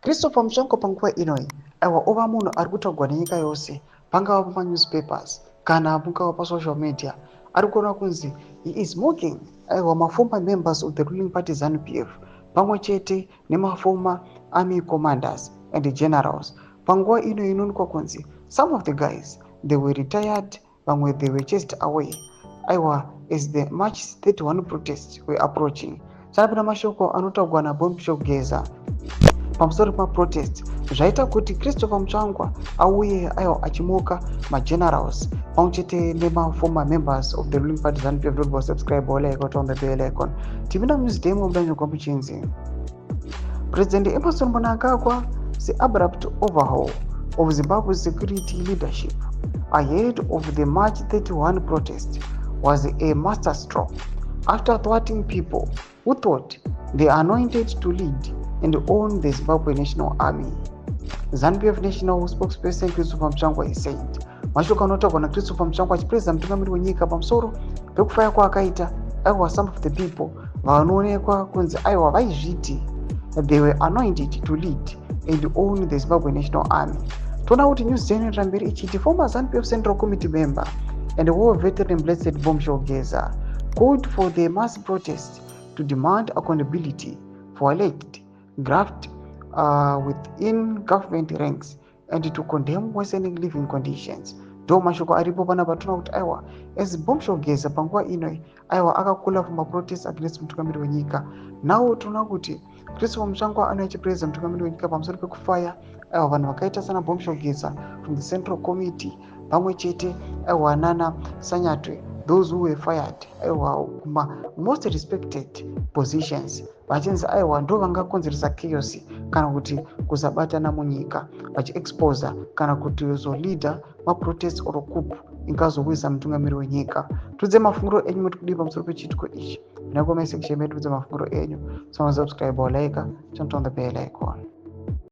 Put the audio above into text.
Christopher Mutsvangwa panguva inoyi, aiwa, ova munhu ari kutaurwa nenyika yose, pangava pamanewspapers kana mungava pasocial media. Ari kuona kunzi he is mocking, aiwa, maformer members of the ruling party ZANU PF pamwe chete nemaformer army commanders and generals. Panguva ino inoonekwa kunzi some of the guys, they were retired, vamwe they were chased away, aiwa, as the March 31 protests were approaching. Chanapinda mashoko anotaurwa naBombshell Geza pamusoro pemaprotest zvaita kuti Christopher Mutsvangwa auye, aiwa, achimoka magenerals pamwe chete nemaformer members of the ruling party ZANU PF. Subscribe, like, on the bell icon. Tipinda muNewsDay mudanyorwa muchinzi President Emmerson Mnangagwa the abrupt overhaul of Zimbabwe's security leadership ahead of the March 31 protest was a masterstroke after thwarting people who thought they are anointed to lead and own the Zimbabwe National Army. ZANU-PF national spokesperson Christopher Mutsvangwa has said. Mashoko anotaurwa naChristopher Mutsvangwa achipreza mutungamiri wenyika pamusoro pekufaya kwaakaita, aiwa, some of the people vanoonekwa kunzi, aiwa, vaizviti they were anointed to lead and own the Zimbabwe National Army. Toona kuti news inoendera mberi ichiti former ZANU-PF Central Committee member and war veteran Blessed Bombshell Geza called for the mass protest to demand accountability for alleged graft within government ranks and to condemn worsening living conditions. Ndo mashoko aripo panapa. Toona kuti, aiwa, as Bombshell Geza panguva ino, aiwa, akacalla for maprotest against mutungamiri wenyika. Now toona kuti Christopher Mutsvangwa anouya achipreza mutungamiri wenyika pamusoro pekufaya, aiwa, vanhu vakaita sana Bombshell Geza from the Central Committee pamwe chete, aiwa, nana Sanyatwe, those who were fired, aiwa, kuma most respected positions, vachinzi, aiwa, ndo vangakonzeresa chaos kana kuti kusabatana munyika, vachiexposa kana kuti zoleada maprotest or coup ingazowisa mutungamiri wenyika. Tudze mafungiro enyu, muri kudii pamusoro pechiitiko ichi? Muna comment section medu, tudze mafungiro enyu. So subscribe or like, turn on the bell icon.